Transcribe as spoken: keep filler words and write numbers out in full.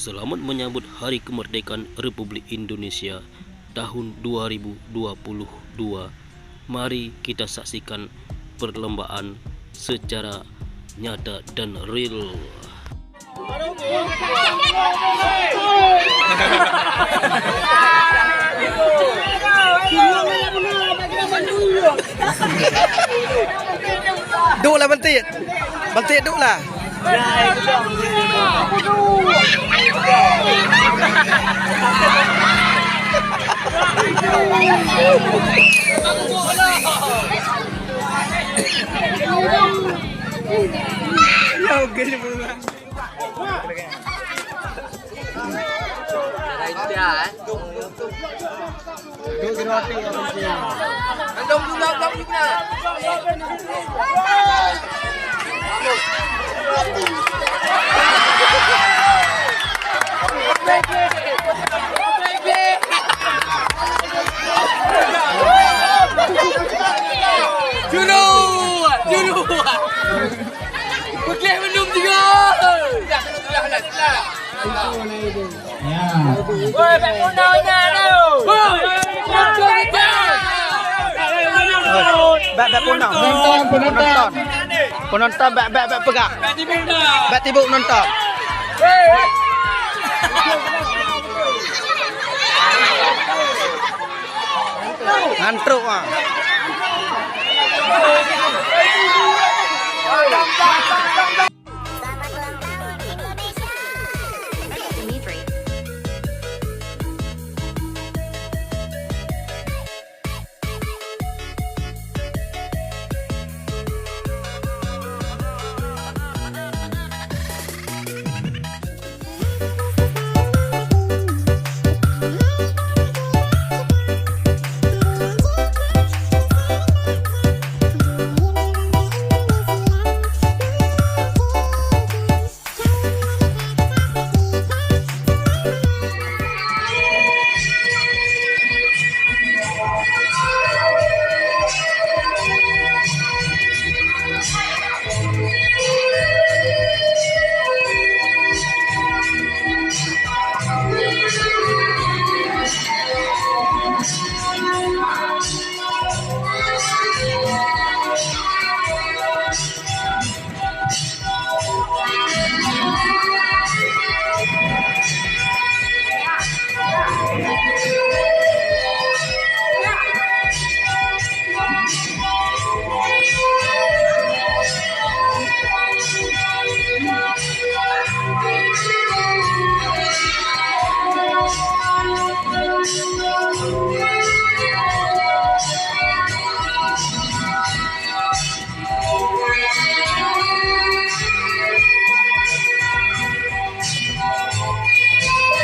Selamat menyambut Hari Kemerdekaan Republik Indonesia tahun dua ribu dua puluh dua. Mari kita saksikan perlombaan secara nyata dan real. Duek lah bantik. Bantik duek lah. Julu! Julu! Putih minum tiga! Ya. Woi, bèk punong nyan tu! Bèk, bèk punong. Penonton, penonton. Penonton bèk, bèk, bèk peugah. Bèk tibu penonton. Ngantrok ah.